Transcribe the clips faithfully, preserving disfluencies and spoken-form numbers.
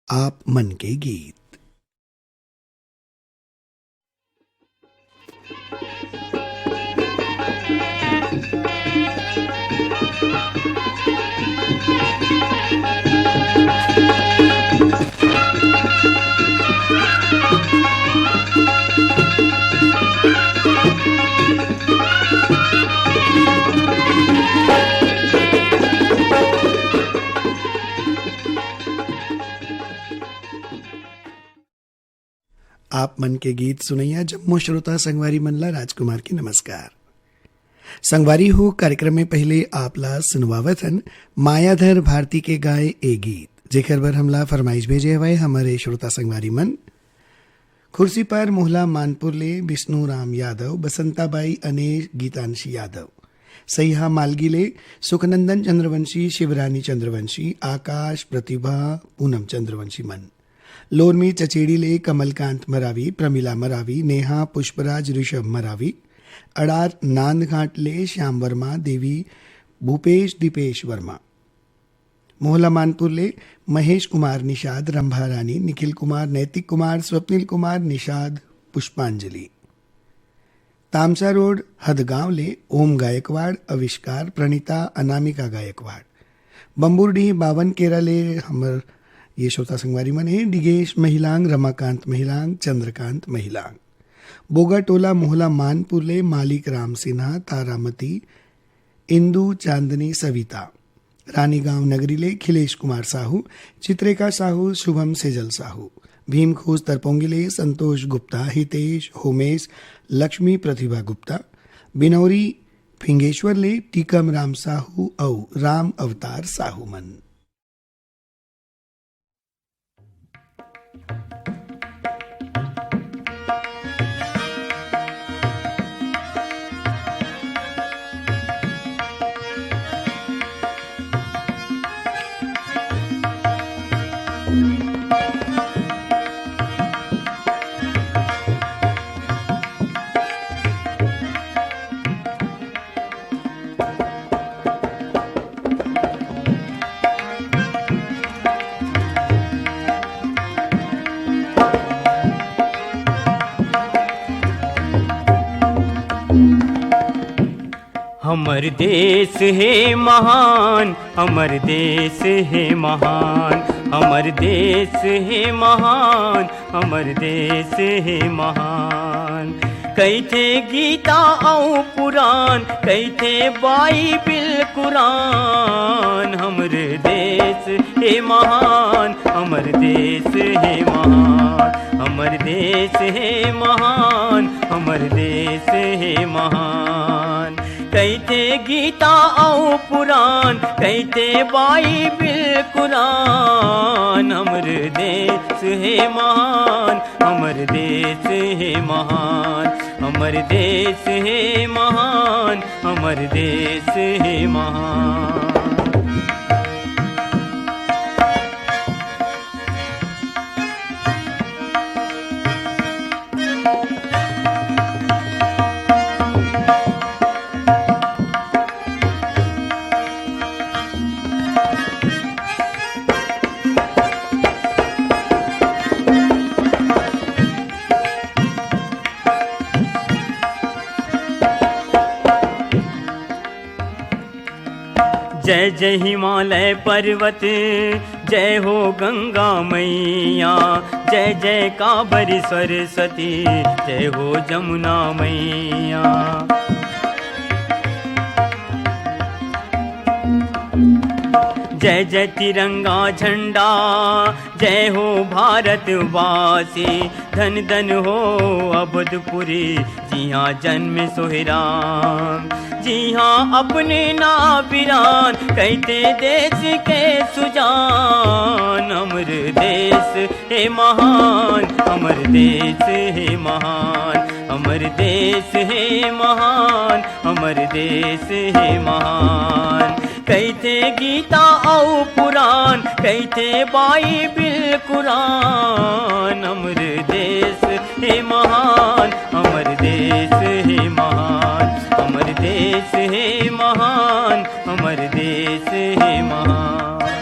आप मन के गीत। आप मन के गीत सुनैया जम्मो श्रोता संगवारी मन ला राजकुमार के नमस्कार। संगवारी हो, कार्यक्रम में पहले आप ला सुनवावत हन मायाधर भारती के गाए ए गीत, जेकर बर हमला फरमाइश भेजे हवय हमर श्रोता संगवारी मन। खुर्सी पर मोहला मानपुर ले विष्णु राम यादव, बसंताबाई अनेश, गीतांशी यादव। सैहा मालगी ले सुखनंदन चंद्रवंशी, शिवरानी चंद्रवंशी, आकाश, प्रतिभा, पूनम चंद्रवंशी मन। लोरमी चचेड़ी ले कमलकांत मरावी, प्रमिला मरावी, नेहा, पुष्पराज, ऋषभ मरावी। अड़ार नांदघाट ले श्याम वर्मा, देवी, भूपेश, दीपेश वर्मा। मोहला मानपुर ले महेश कुमार निषाद, रंभा रानी, निखिल कुमार, नैतिक कुमार, स्वप्निल कुमार निषाद, पुष्पांजलि। तामसा रोड हदगांव ले ओम गायकवाड़, आविष्कार प्रणीता, अनामिका गायकवाड़। बम्बुरडीह बावन केरा ले हमर ये श्रोता संगवारी मन हे, डिगेश महिलांग, रमाकांत महिलांग, चंद्रकांत महिलांग। बोगाटोला मोहला मानपुर ले मालिक राम सिन्हा, तारामती, इंदु, चांदनी, सविता। रानीगांव नगरी ले खिलेश कुमार साहू, चित्रेका साहू, शुभम सेजल साहू। भीमखोज तरपोंगी ले संतोष गुप्ता, हितेश, होमेश, लक्ष्मी, प्रतिभा गुप्ता। बिनौरी फिंगेश्वर ले टीकम राम साहू अउ राम अवतार साहू मन। हमर देश हे महान, हमर देश हे महान, हमर देश हे महान, हमर देश हे महान। कहिथे गीता अउ पुराण, कहिथे बाइबिल कुरान। हमर देश हे महान, हमर देश हे महान, हमर देश हे महान, हमर देश हे महान। कहिथे गीता अउ पुराण, कहिथे बाइबिल कुरान। हमर देश हे महान, हमर देश हे महान, हमर देश हे महान, हमर देश हे महान। जय जय हिमालय पर्वत, जय हो गंगा मैया, जय जय काबर सरस्वती, जय हो जमुना मैया। जय जय तिरंगा झंडा, जय हो भारतवासी, धन धन हो अवधपुरी, जिहाँ जन्म सोहराम, जिहाँ अपने नाम बिरान, कहिथे देश के सुजान। हमर देश हे महान, हमर देश हे महान, हमर देश हे महान, हमर देश हे महान। कहिथे गीता अउ पुराण, कहिथे बाइबिल कुरान। हमर देश हे महान, हमर देश हे महान, हमर देश हे महान, हमर देश हे महान।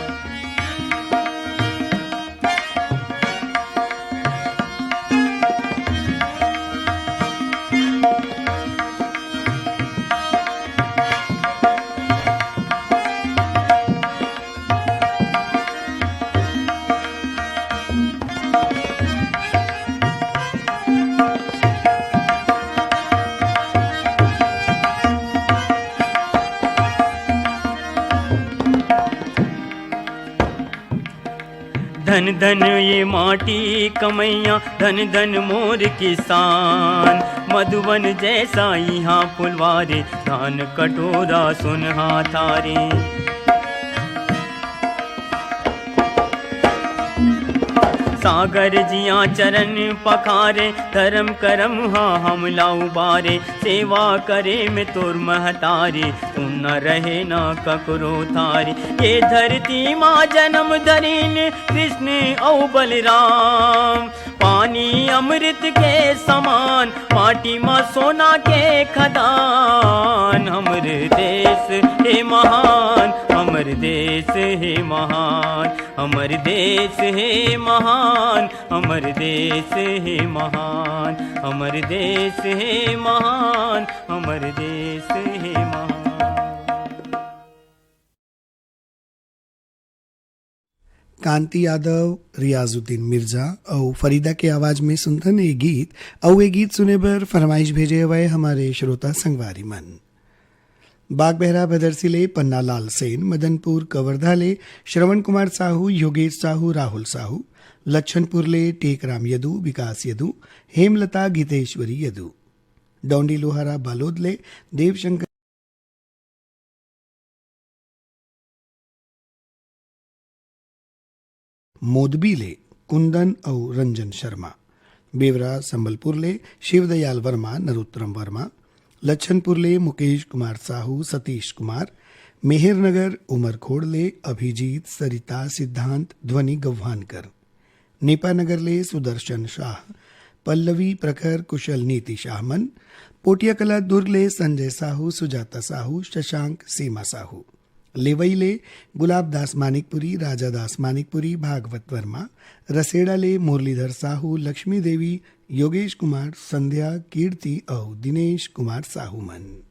धन ये माटी कमैया, धन धन मोर किसान। मधुबन जैसा इहाँ फुलवारे, धान कटोरा सोनहा थारे। सागर जिया चरण पखारे, धर्म करम हा हमला उबारे। सेवा करे में तोर महतारी, सुन रहे ना ककरो थारी। ये धरती मा जन्म धरिन कृष्ण अउ बलराम। पानी अमृत के समान, माटी मा सोना के खदान। हमर देश हे महान, हमर देश हे महान, हमर देश हे महान, हमर देश हे महान, हमर देश हे महान, हमर देश हे महान। कांति यादव, रियाजुद्दीन मिर्जा अउ फरीदा के आवाज में सुनथन ए गीत। अउ ए गीत सुने बर फरमाइश भेजे हवय हमर श्रोता संगवारी मन। बागबहरा भदरसी ले पन्नालाल सेन, मदनपुर कवर्धा ले श्रवण कुमार साहू, योगेश साहू, राहुल साहू, लक्षणपुर ले टेकराम यदु, विकास यदु, हेमलता गीतेश्वरी यदु, डौंडी लोहारा बालोद ले देवशंकर मोदबी ले कुंदन अउ रंजन शर्मा, बेवरा संबलपुर ले शिवदयाल वर्मा, नरोत्तम वर्मा, लक्षणपुर ले मुकेश कुमार साहू, सतीश कुमार, मेहरनगर उमरखोड़ ले अभिजीत, सरिता, सिद्धांत, ध्वनि गव्हानकर, नेपानगर ले सुदर्शन शाह, पल्लवी प्रखर, कुशल नीति शाह मन, पोटियाकला दुर्ग ले संजय साहू, सुजाता साहू, शशांक, सीमा साहू, लेवई ले गुलाब दास मानिकपुरी, राजा दास मानिकपुरी, भागवत वर्मा, रसेड़ा ले मुरलीधर साहू, लक्ष्मी देवी, योगेश कुमार, संध्या, कीर्ति अउ दिनेश कुमार साहू मन।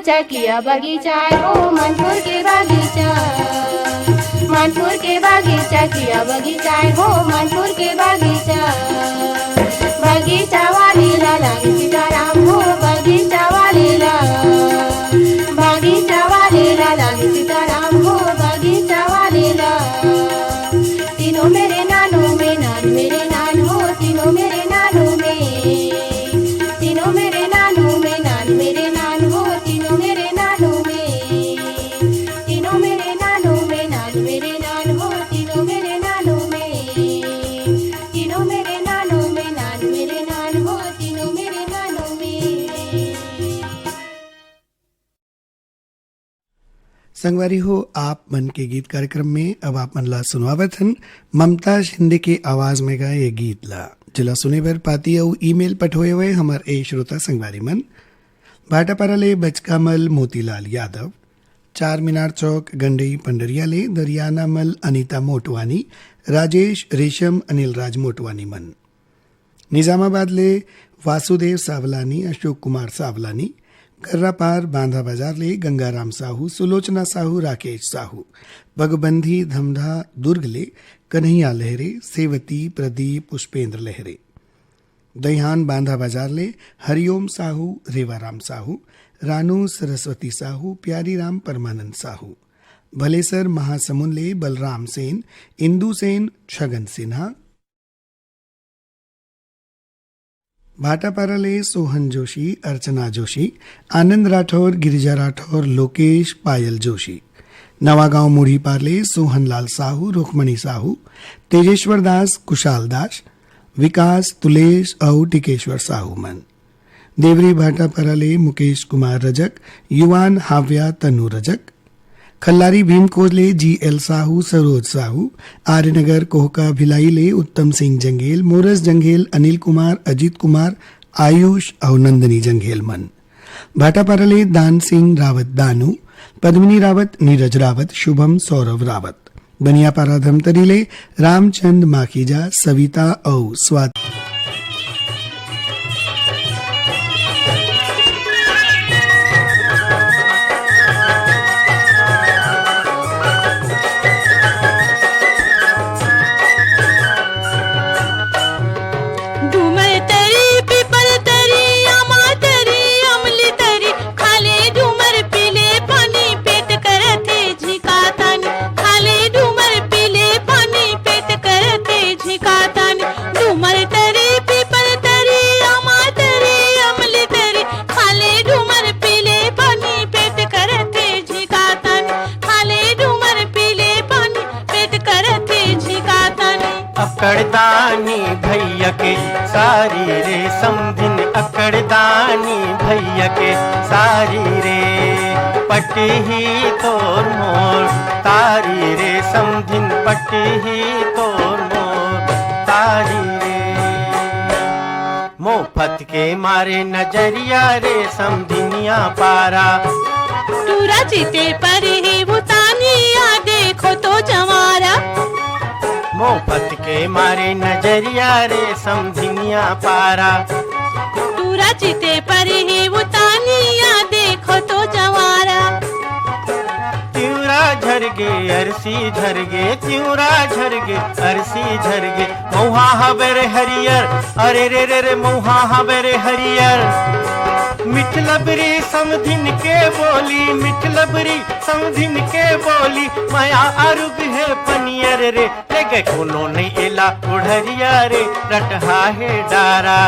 बगीचा किया बगीचा है हो मनपुर के बगीचा, मनपुर के बगीचा किया बगीचा है हो मनपुर के बगीचा। बगीचा वाली ला लागे सीताराम हो, बगीचा वाली ला, बगीचा वाली ला लागे सीताराम हो, बगीचा वाली ला। तीनों मेरे नानों में नान मेरे नान हो, तीनों मेरे नानों में, तीनों मेरे नानों में नान मेरे नान हो, तीनों मेरे नानों में, तीनों मेरे नानों में नान मेरे नान हो, तीनों मेरे नानों में, तीनों मेरे नानों में नान मेरे नान हो, तीनों मेरे नानों में। संगवारी हो, आप मन के गीत कार्यक्रम में अब आप मन ला सुनवावत हन ममता शिंदे के आवाज में गाए ये गीत ला, जेला सुने बर पाती अउ ईमेल पठोए हुए हमर ए श्रोता संगवारी मन। भाटापारा ले बचकामल मोतीलाल यादव, चार मीनार चौक गंडई पंडरिया ले दरियाना मल अनिता मोटवानी, राजेश रेशम अनिल राज मोटवानी मन। निजामाबाद ले वासुदेव सावलानी, अशोक कुमार सावलानी, गर्रापार बांधा बाजार ले गंगाराम साहू, सुलोचना साहू, राकेश साहू, बगबंधी धमधा दुर्ग ले कन्हैया लहरे, सेवती प्रदीप पुष्पेंद्र लहरे, दैहान बांधा बाजार ले हरिओम साहू, रेवाराम साहू, रानू सरस्वती साहू, प्यारी राम परमानंद साहू, भलेसर महासमुंद ले बलराम सेन, इंदु सेन, छगन सिन्हा, भाटापारा ले सोहन जोशी, अर्चना जोशी, आनंद राठौर, गिरिजा राठौर, लोकेश, पायल जोशी, नवागांव मुढ़ीपार ले सोहनलाल साहू, रुक्मणी साहू, तेजेश्वर दास, कुशाल दास, विकास, तुलेश अउ टिकेश्वर साहू मन। देवरी भाटापारा ले मुकेश कुमार रजक, युवान हाव्या तनु रजक, खल्लारी भीमकोट ले जी एल साहू, सरोज साहू, आर्यनगर कोहका भिलाई ले उत्तम सिंह जंगेल, मोरस जंगेल, अनिल कुमार, अजीत कुमार, आयुष अउ नंदिनी जंगेल मन। भाटापारा ले दान सिंह रावत दानू, पद्मिनी रावत, नीरज रावत, शुभम, सौरभ रावत। बनियापारा धमतरी ले रामचंद माखीजा, सविता अउ स्वाति। डूमर तरी, पीपल तरी, आमा तरी, अमली तरी, खाले डूमर पीले पानी, पेट करथे झिकातानी। खाले डूमर पीले पानी, पेट करथे झिकातानी। डूमर तरी, पीपल तरी, आमा तरी, अमली तरी, खाले डूमर पीले पानी, पेट करथे झिकातानी। खाले डूमर पीले पानी, पेट करथे झिकातानी। अकड़दानी भैया के सारी रे समधिन, अकड़दानी भैया के सारी रे। पटही तोर मोर तारी रे समधिन, पटही तोर मोर तारी रे। मोफत के मारे नजरिया रे समधिनिया पारा। टूरा चिते पर ही उतानिया देखो तो जवारा। मोफत के मारे नजरिया रे समधिनिया पारा। टूरा चिते पर ही उतानिया देखो तो जवारा। तिवरा झरगे, अरसी झरगे, तिवरा झरगे, अरसी झरगे। मउहा हबे रे हरियर, अरे रे रे रे, मउहा हबे रे हरियर। मिठ लबरी समधिन के बोली, मिठ लबरी समधिन के बोली। मया अरुग हे पनियर रे, लेगे कोनो नइ एला उढ़रिया रे, रटहा हे डारा।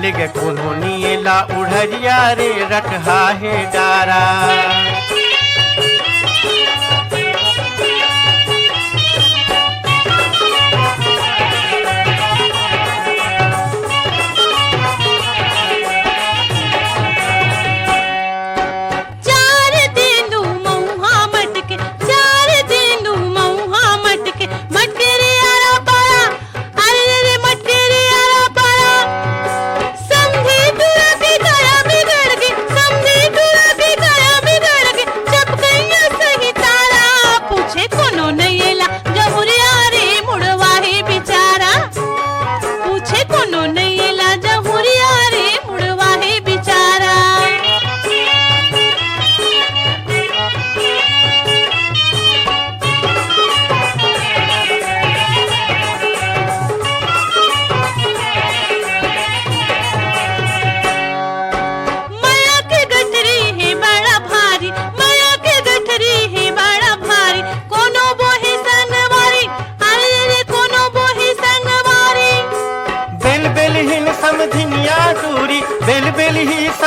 लेगे कोनो नइ एला उढ़रिया रे, रटहा हे डारा। चार तेंदू मउहा मटके, चार तेंदू मउहा मटके, मटके रे आरा पारा, अरे रे रे मटके रे आरा पारा। समधी टूरा के काया बिगड़ गे, समधी टूरा के काया बिगड़ गे,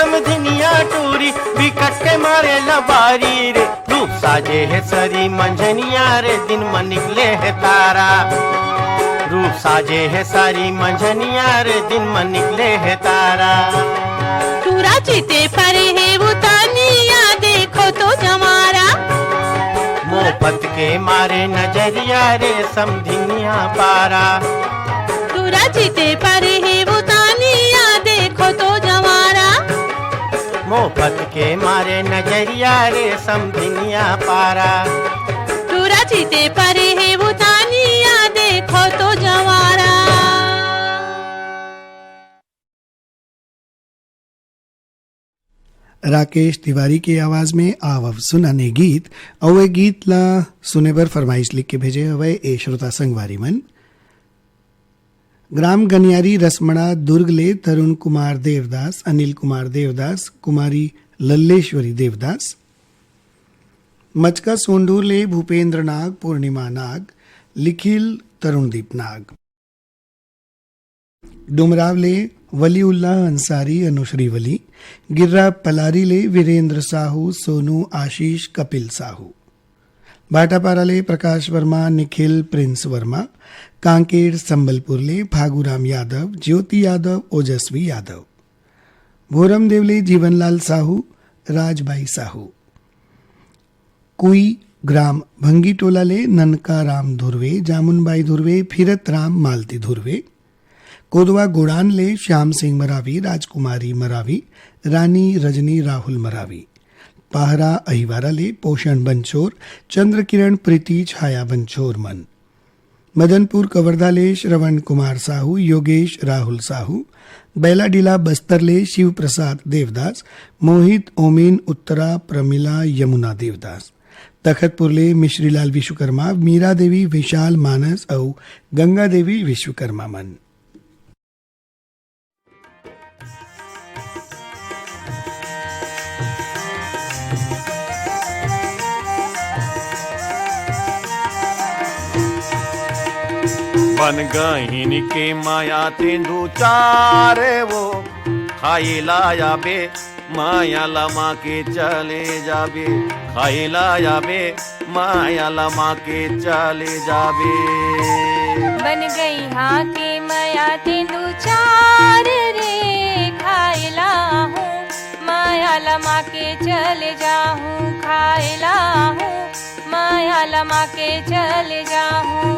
मझनिया टूरी बिकट के मारे लबारी रे, रूप साजे हे सरी मंझनिया रे, दिन म निकले हे तारा। रूप साजे हे सारी मंझनिया रे, दिन म निकले हे तारा। टूरा चिते परे हे उतानिया, देखो तो जमारा। मोहब्बत के मारे नजरिया रे, समधिनिया पारा। टूरा चिते परे हे उतानिया, देखो तो जमारा। मोहब्बत के मारे नजरिया रे, समधिनिया पारा। टूरा चिते परे हे उतानिया, देखो तो जमारा। राकेश तिवारी के आवाज में आवव सुनन ए गीत। अउ ए गीत ला सुने बर फरमाइश लिख के भेजे हवय ए श्रोता संगवारी मन। ग्राम गनियारी रसमड़ा दुर्ग ले तरुण कुमार देवदास, अनिल कुमार देवदास, कुमारी लल्लेश्वरी देवदास। मचका सोंढूर ले भूपेंद्र नाग, पूर्णिमा नाग, लिखिल तरुणदीप नाग। डुमराव ले वलीउल्ला अंसारी, अनुश्री वली। गिर्रा पलारी ले वीरेंद्र साहू, सोनू, आशीष, कपिल साहू। भाटापारा ले प्रकाश वर्मा, निखिल, प्रिंस वर्मा। कांकेर संबलपुर ले फागुराम यादव, ज्योति यादव, ओजस्वी यादव। भोरमदेव ले जीवनलाल साहू, राजबाई साहू। कुई ग्राम भंगीटोला ले ननका राम धुर्वे, जामुनबाई धुर्वे, फिरत राम, मालती धुर्वे। कोदवा गोड़ान ले श्याम सिंह मरावी, राजकुमारी मरावी, रानी रजनी, राहुल मरावी। पाहरा अहिवारा ले पोषण बंछोर, चंद्रकिरण, प्रीति, छाया बंछोर मन। मदनपुर कवर्धा ले श्रवण कुमार साहू, योगेश, राहुल साहू। बैलाडीला बस्तर ले शिव प्रसाद देवदास, मोहित, ओमिन, उत्तरा, प्रमिला, यमुना देवदास। तखतपुर ले मिश्रीलाल विश्वकर्मा, मीरा देवी, विशाल, मानस अउ गंगा देवी विश्वकर्मा मन। बन गहिन के माया तेंदू चार वो खाई लाया बे, माया लमा के चले जाबे, खाई लाया बे, माया लमा के चले जाबे। बन गई हाँ के माया तेंदू चार रे, खाई ला हूँ, माया लमा के चले जाहूँ, खाई ला हूँ, माया लमा के चले जाहूँ।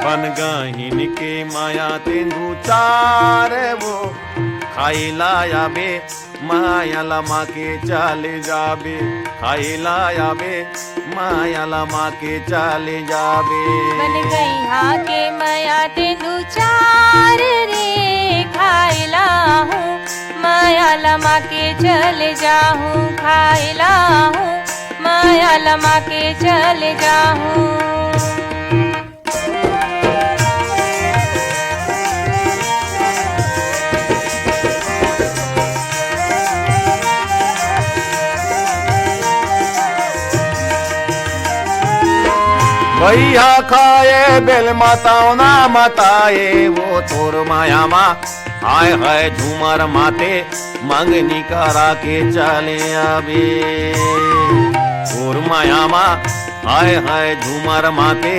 बन गहिन के माया तेंदू चार वो खाई लाया बे, माया लमा के चले जाबे, खाई लाया बे, माया लमा के चले जाबे। बन गई हाँ के माया तेंदू चार रे, खाई ला हूँ, माया लमा के चले जाहूँ, खाई ला हूँ, माया लमा के चले जाहूँ। भैया खाए बेल मताओ ना मताए, वो तोर माया मा हाय हाय झूमर माते मंगनी करा के चले आबे। तोर माया मा हाय हाय झूमर माते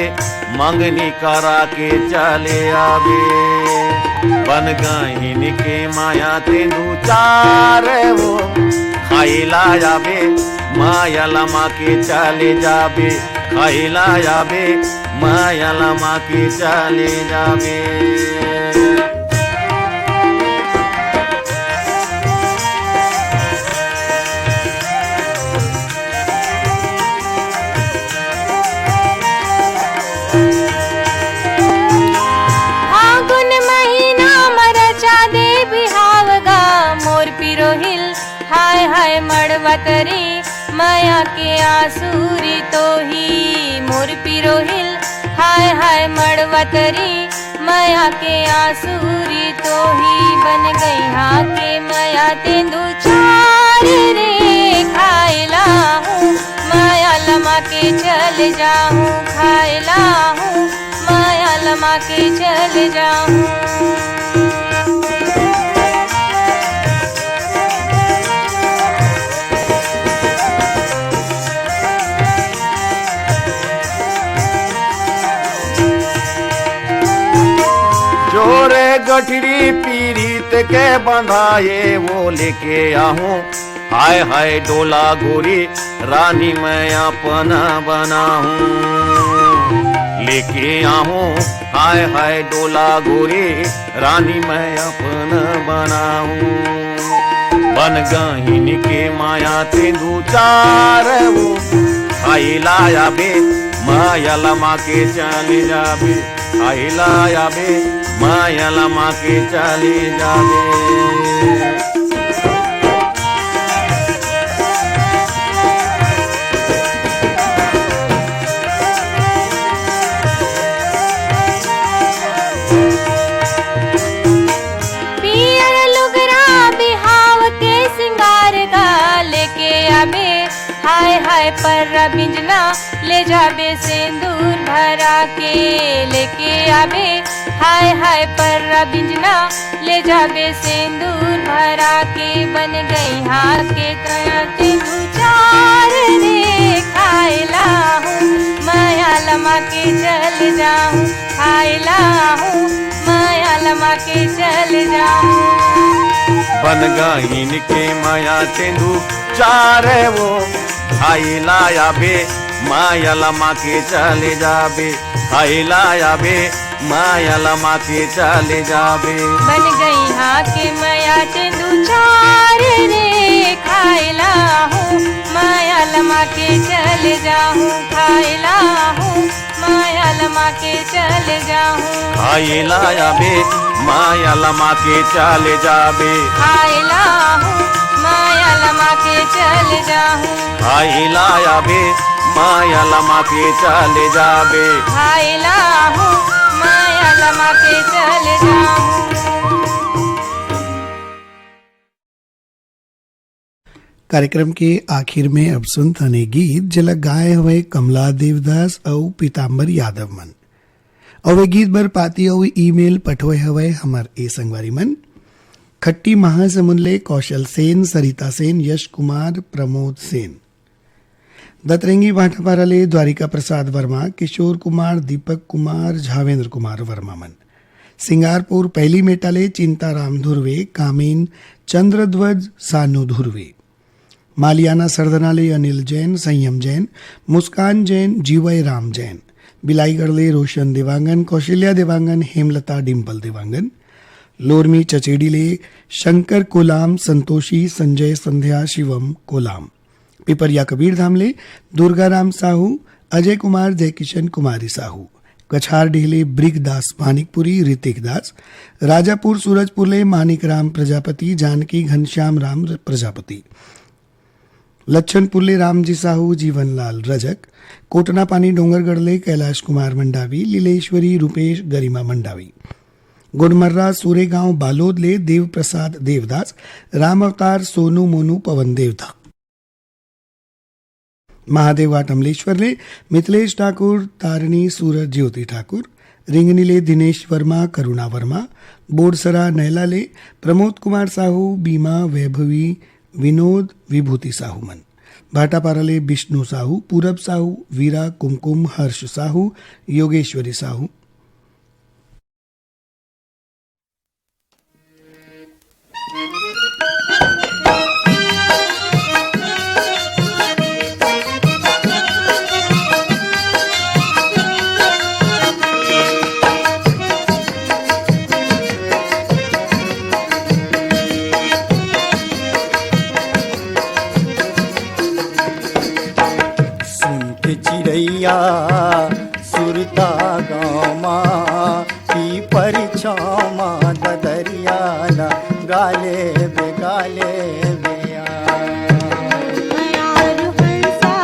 मंगनी करा के चले आबे। बन गहिन के माया तेंदू चार वो खाई लाया बे, माया लमा के चले जाबे, खाई लाया बे, माया लमा के चले जाबे। फागुन महीना म रचा दे बिहाव गा, मोर पिरोहिल हाय हाय मड़वतरी, माया के आंसू री तोही मोर पिरोहिल, हाय हाय मड़वतरी, माया के आंसू री तोही। बन गई हाँ के माया तेंदू चार रे, खाए ला हूँ, माया लमा के चल जाहूँ, खाए ला हूँ, माया लमा के चल जाहूँ। गठरी पीरित के बंधाए वो लेके आहूँ। हाय हाय डोला गोरी रानी मैं अपन बनाहूँ। लेके आहूँ हाय हाय डोला गोरी रानी मैं अपन बनाहूँ। बन गहिन के माया तेंदू चार वो खाई लाया बे, माया लमा के चले जाबे। खाई लाया बे, माया लमा के चले जाबे। पियर लुगरा बिहाव के सिंगार का लेके आबे। हाय हाय पर्रा बिंजना ले जाबे सेंदूर भरा के लेके आबे। हाय हाय पर्रा बिंजना ले जाबे सेंदूर भरा के। बन गई हाथ के कया तेंदू चार रे खाए लाहूँ माया लमा के चल जाहूँ। खाए लाहूँ माया लमा के चल जाहूँ। बन गहिन के माया तेंदू चार वो खाई लाया बे, माया लमा के चले जाबे। खाई लाया बे, माया लमा के चले जाबे। बन गई हाँ के माया तेंदू चार रे खाए लाहूँ माया लमा के चले जाहूँ। खाए लाहूँ माया लमा के चले जाहूँ। खाए लाया बे, माया लमा के चले जाबे। खाए लाहूँ माया लमा के चले जाहूँ। खाए लाया बे, माया लमा के चले जाबे। खाए लाहूँ माया लमा के चले जाहूँ। कार्यक्रम के आखिर में अब सुनथन ए गीत, जेला गाए हवय कमला देवदास अउ पीताम्बर यादव मन। अउ ए गीत बर पाती अउ ईमेल पठोए हवय हमर ए संगवारी मन, खट्टी महासमुंद ले कौशल सेन, सरिता सेन, यश कुमार, प्रमोद सेन। दतरेंगी भाटापारा ले द्वारिका प्रसाद वर्मा, किशोर कुमार, दीपक कुमार, झावेंद्र कुमार वर्मा मन। सिंगारपुर पहली मेटा ले चिंताराम धुर्वे, कामिन, चंद्रध्वज, सानू धुर्वे। मालियाना सरदना ले अनिल जैन, संयम जैन, मुस्कान जैन, जीवय राम जैन। बिलाईगढ़ ले रोशन देवांगन, कौशल्या देवांगन, हेमलता, डिंपल देवांगन। लोरमी चचेड़ी ले शंकर कोलाम, संतोषी, संजय, संध्या, शिवम कोलाम। पिपरिया कबीरधाम ले दुर्गाराम साहू, अजय कुमार, जयकिशन, कुमारी साहू। कछार डीह ले ब्रिगदास मानिकपुरी, ऋतिक दास। राजापुर सूरजपुर ले मानिक राम प्रजापति, जानकी घनश्याम राम प्रजापति। लच्छनपुर ले रामजी साहू, जीवनलाल रजक। कोटना पानी डोंगरगढ़ ले कैलाश कुमार मंडावी, लीलेश्वरी, रूपेश, गरिमा मंडावी। गोडमर्रा सूरेगांव बालोद ले देवप्रसाद देवदास, राम अवतार, सोनू मोनू, पवन देवधा। महादेव अमलेश्वर ले मिथिलेश ठाकुर, तारिणी, सूरज ज्योति ठाकुर। रिंगनी ले दिनेश वर्मा, करुणा वर्मा। बोरसरा नैला ले प्रमोद कुमार साहू, बीमा, वैभवी, विनोद, विभूति साहू मन। भाटापारा ले विष्णु साहू, पूरब साहू, वीरा, कुमकुम, हर्ष साहू, योगेश्वरी साहू। सुन के चिड़ैया सुरता गाँव मा, पीपर छाँव मा ददरिया ला गाले बे, गाले बे आ। यार हंसा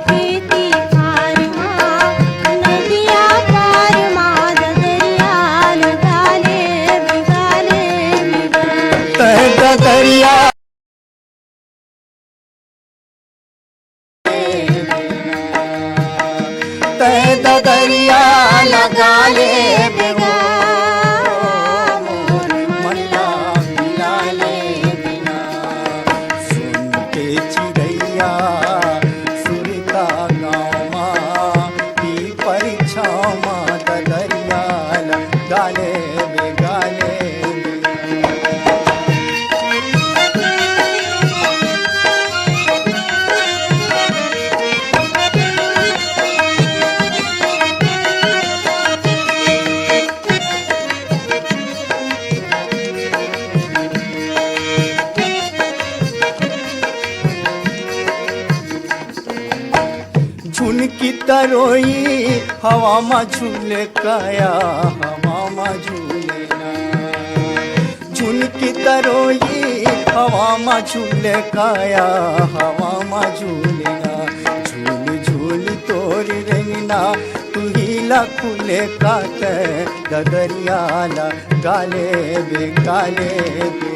खेती खार मा, नदिया पार मा ददरिया ला गाले बे, गाले बे आ। तै ददरिया तै ददरिया लगा ले बेगो, मोर मन ला मिला ले बिना। रोई हवा मा झूले काया, हवा मा झूले ना। झुनकी तरोई हवा मा झूले काया, हवा मा झूले ना। झूल झूल तोर रंगना, तुही ला खुले कात, ददरिया ला गाले बे, गाले बे।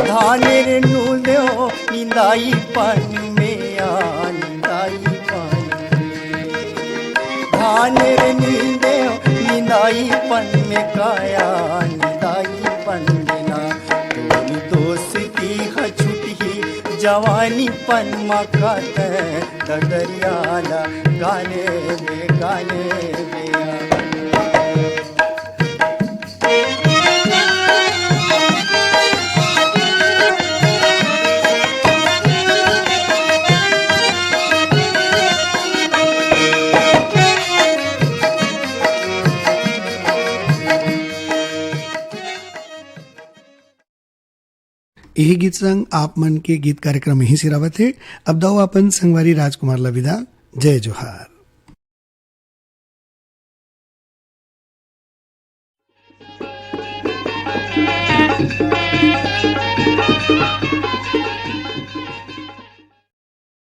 धानेर नूल देव निंदाई पन में आ, निंदाई पन में। धानेर नूल देव निंदाई पन में काया, निंदाई पन में ना। तोर दोस्ती ह छुटही जवानी पन मा कात, ददरिया ला गाले बे, गाले बे। इही गीत संग आप मन के गीत कार्यक्रम इही सिरावत हे। अब दव अपन संगवारी राजकुमार ला विदा। जय जोहार।